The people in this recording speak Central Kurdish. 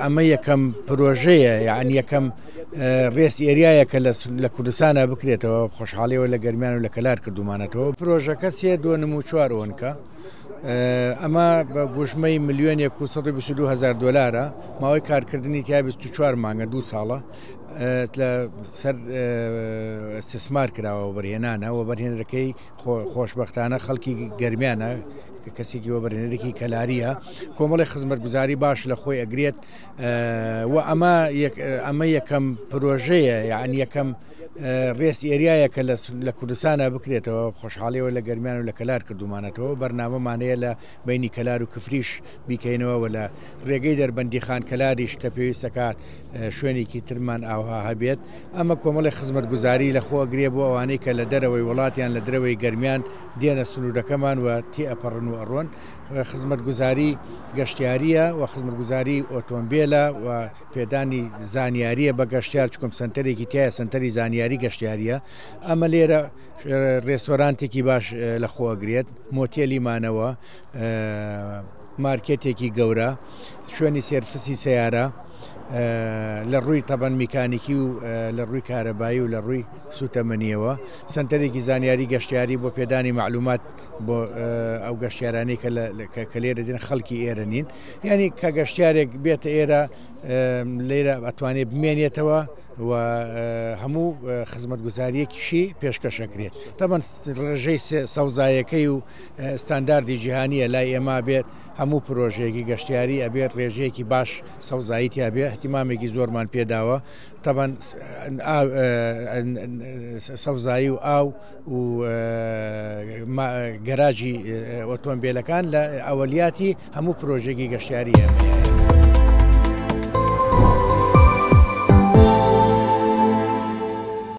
ئەمە یەکەم پرۆژەیە یعنی یەکەم rest area یە کە لە کوردستانە بکرێتەوە. خۆشحاڵیەوە لە گەرمیان و لە کەلار کردومانەتەوە. پرۆژەکە 3 دۆنم و 4 ئۆنکە. ئەمە بە گوژمەی ملیۆنێک و 122 هزار دلارە. ماوەی کارکردنی تیا 24 مانگە، 2 ساڵە. لە سەر استثمار کراوە، وەبەرهێنانە. وەبەرهێنەرەکەی خۆشببختانە خەڵکی گەرمیانە، کەسێکی وەبەرهێنەرێکی کەلاریە. کۆمەڵی خزمەتگوزاری باش لە خۆی ئەگرێت و ئەمە یەکەم پرۆژەیە، یعنی یەکەم rest area یە کە لە کوردستانە بکرێتەوە. خۆشحاڵیەوە لە گەرمیان و لە کەلار کردومانەتەوە. بەرنامەمانەیە لە بینی کەلار و کفریش بیکەینەوە و لە ڕێگەی دەربەندی خان کەلاریش کە پێویستەکات شوێنێکی ترمان ئاوها هەبێت. ئەمە کۆمەڵی خزمەتگوزاری لە خۆ ئەگرێ بۆ ئەوانەی کە لە دەرەوەی وڵاتیان لە دەرەوەی گەرمیان دێنە سنوورەکەمان و تێ ئەپەڕن و ئەڕۆن. خزمەتگوزاری گەشتیاریە و خزمەتگوزاری ئۆتۆمبیلە و پێدانی زانیاریە بە گەشتیار، چکم سنتەرێکی تایە، سنتەری زانیاری گەشتیاریە. ئەمە لێرە ڕێستۆرانتێکی باش لە خۆ ئەگرێت، مۆتێلی مانەوە، مارکێتێکی گەورە، شوێنی سێرفسی سیارە لە ڕووی تەبەن میکانیکی و لە ڕووی کارەبایی و لە ڕووی سوتەمەنیەوە، سنتەرێکی زانیاری گەشتیاری بۆ پێدانی معلومات بۆ ئەو گەشتیارانەی کە لێرە دێن، خەڵکی ئێرە نین. یعنی کە گەشتیارێک بێتە ئێرە، لێرە ئەتوانێت بمێنێتەوە و هەموو خزمەتگوزاریەکیشی پێشکەشەکرێت. تەبەن ڕێژەی سەوزایەکەی و ستانداردی جیهانیە. لای ئێمە بێت هەموو پرۆژەیەکی گەشتیاری ئەبێت ڕێژەیەکی باش سەوزایی تیا بێ. احتیمامێکی زۆرمان پێداوە. تەبەن سەوزایی و ئاو و گەراجی ئۆتۆمبیلەکان لە ئەوەلیاتی هەموو پرۆژێکی گەشتیاری.